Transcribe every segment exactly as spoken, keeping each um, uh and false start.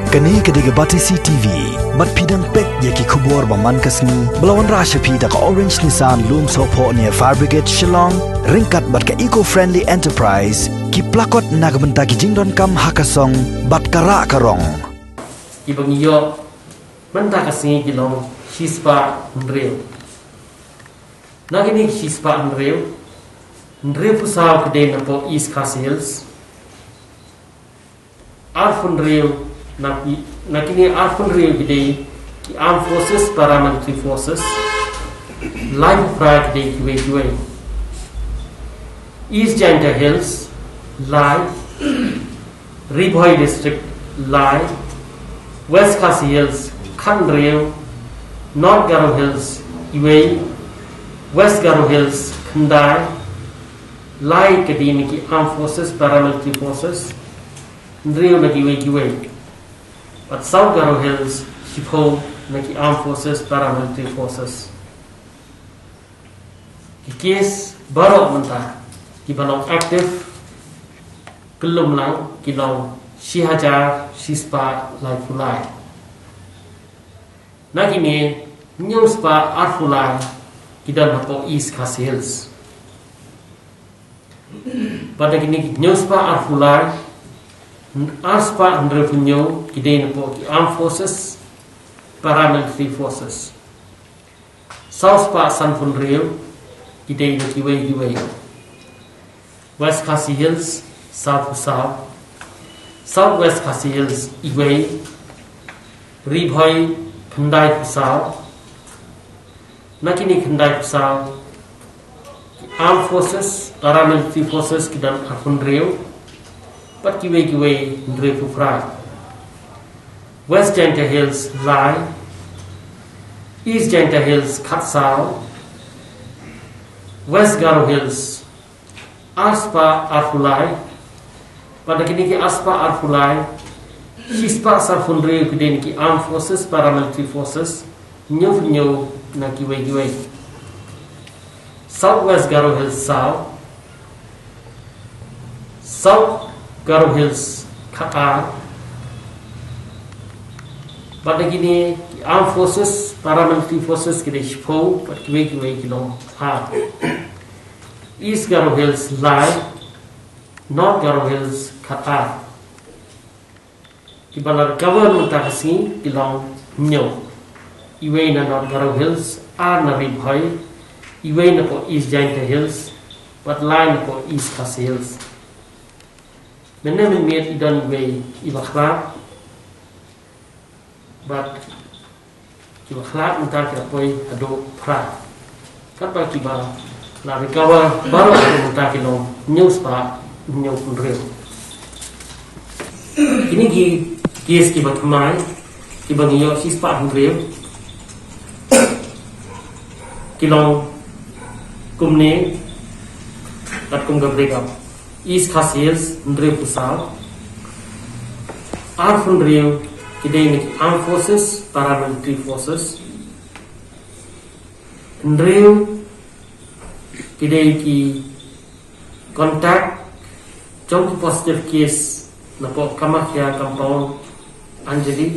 Kane ka dei ka Batesi T V. Bad phi dang peit ïa ki khubor ba man ka sngi ba la wanrah sha phi da ka Orange Nissan Lumsohphoh near Fire Brigade Shillong, ryngkat bad ka Eco Friendly Enterprise, ki plakot na ka bynta ki jingdonkam ha ka song bad ka rah ka rong. Ki ba ngi ïoh mynta ka sngi ki long shispah hynriew. Na kine shispah hynriew, hynriewphew saw ki dei napoh East Khasi Hills. Arphew hynriew, na, na kine arphew hynriew ki dei ki Armed Forces, Paramilitary Forces. Laiphew phra ki dei kiwei kiwei. East Jaintia Hills, lai. Ri Bhoi District, lai. West Khasi Hills, khathynriew. North Garo Hills, iwei. West Garo Hills, khyndai. Lai ka dei na ki Armed Forces, Paramilitary Forces. Hynriew na kiwei kiwei. Bad South Garo Hills, shiphew na ki Armed Forces, Paramilitary Forces. Ki case baroh mynta ki ba long active, kyllum lang, ki long shi hajar shispah laiphew lai. Na kine, hynñiewspah arphew lai ki don hapoh East Khasi Hills. Bad na kine ki hynñiewspah arphew lai, arspah hynriewphew hynñiew ki dei napoh ki Armed Forces, Paramilitary Forces. Sawspah sanphew hynriew ki dei na kiwei kiwei. West Khasi Hills, sawphew saw. South West Khasi Hills, iwei. Ri Bhoi, khyndaiphew saw. Na kine khyndaiphew saw, Armed Forces, Paramilitary Forces ki don arphew hynriew, bad kiwei kiwei hynriewphew phra. West Jaintia Hills, lai. East Jaintia Hills, khatsaw. West Garo Hills, arspah arphew lai. Bad na kine ki arspah arphew lai, shispah sanphew hynriew ki dei na ki Armed Forces, Paramilitary Forces, hynñiewphew hynñiew na kiwei kiwei. South West Garo Hills, saw. South Garo Hills, khatar. Bad na kine ki Armed Forces, Paramilitary Forces ki dei shiphew, bad kiwei kiwei ki long ar. East Garo Hills, lai. North Garo Hills, khatar. Ki ba la recover mynta ka sngi ki long hynñiew. Iwei na North Garo Hills, ar na Ri Bhoi, iwei napoh East Jaintia Hills, bad lai napoh East Khasi Hills. Mynne mynmiet i don iwei i ba khlad, bad ki ba khlad mynta ki la poi haduh phra. Katba ki ba la recover baroh mynta ki long hynñiewspah hynñiewphew hynriew. Kine ki case ki ba thymmai, ki ba ngi ïoh shispah hynriew, ki long kumne, katkum ka breakup. East Khasi Hills, hynriewphew saw. Arphew hynriew ki dei na ki Armed Forces, Paramilitary Forces. Hynriew ki dei ki contact jong ki positive case napoh Kamakhya Compound, Anjali.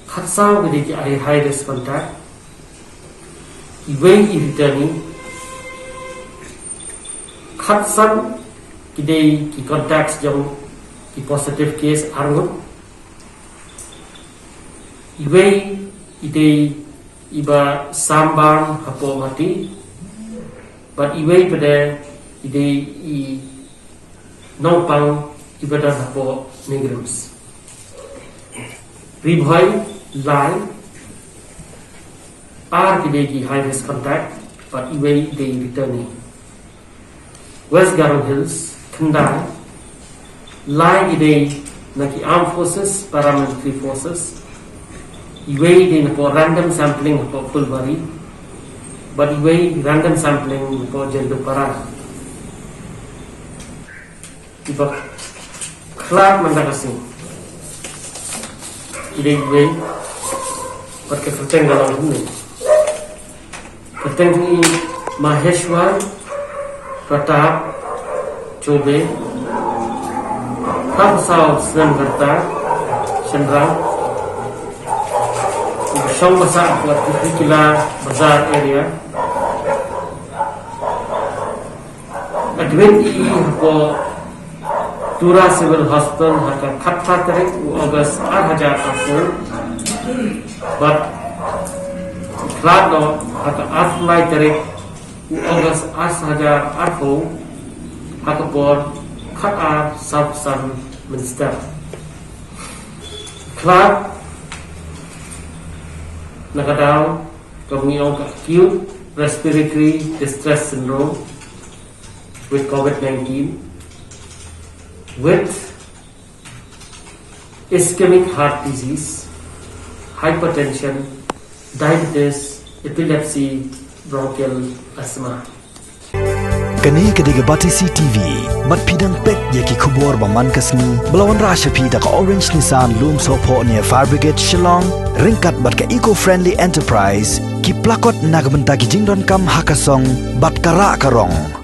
Khatsaw ki dei ki high, high risk contact. Iwei i returnee. Khatsan ki dei ki contacts jong ki positive case arngut. Iwei i dei i ba sambam hapoh Mati. Bad iwei pat de i dei i nongpang i ba don hapoh NEIGRIHMS. Ri Bhoi, lai. Ar ki dei ki high risk contact, bad iwei i dei returnee. West Garo Hills, khyndai. Lai ki dei na ki Armed Forces, Paramilitary Forces. Iwei i dei napoh random sampling hapoh Phulbari. Bad iwei random sampling napoh Jendupara. Ki ba khlad mynta ka sngi, i dei iwei, bad ka kyrteng ka long kumne. Kyrteng i Maheshwar Pratap Chobe. Ka phew saw snem ka rta shynrang, u shong basa ha Tikrikilla Bazar area. Admit i hapoh Tura Civil Hospital ha ka khatphra tarik u August ar hajar arphew. Bad khlad noh ha ka arphew lai tarik u August ar hajar arphew ha ka por khatar sawphew san mynstep. Khlad na ka daw kaba ngi ong ka acute respiratory distress syndrome with COVID nineteen, with ischemic heart disease, hypertension, diabetes, epilepsy, bronchial asthma. Kane ka dei ka Batesi TV, bad phi dang peit ïa ki khubor ba man ka sngi ba la wanrah sha phi da ka Orange Nissan, Lumsohphoh near Fire Brigade, Shillong, ryngkat bad ka Eco Friendly Enterprise, ki plakot na ka bynta ki jingdonkam ha ka song bad ka rah ka rong.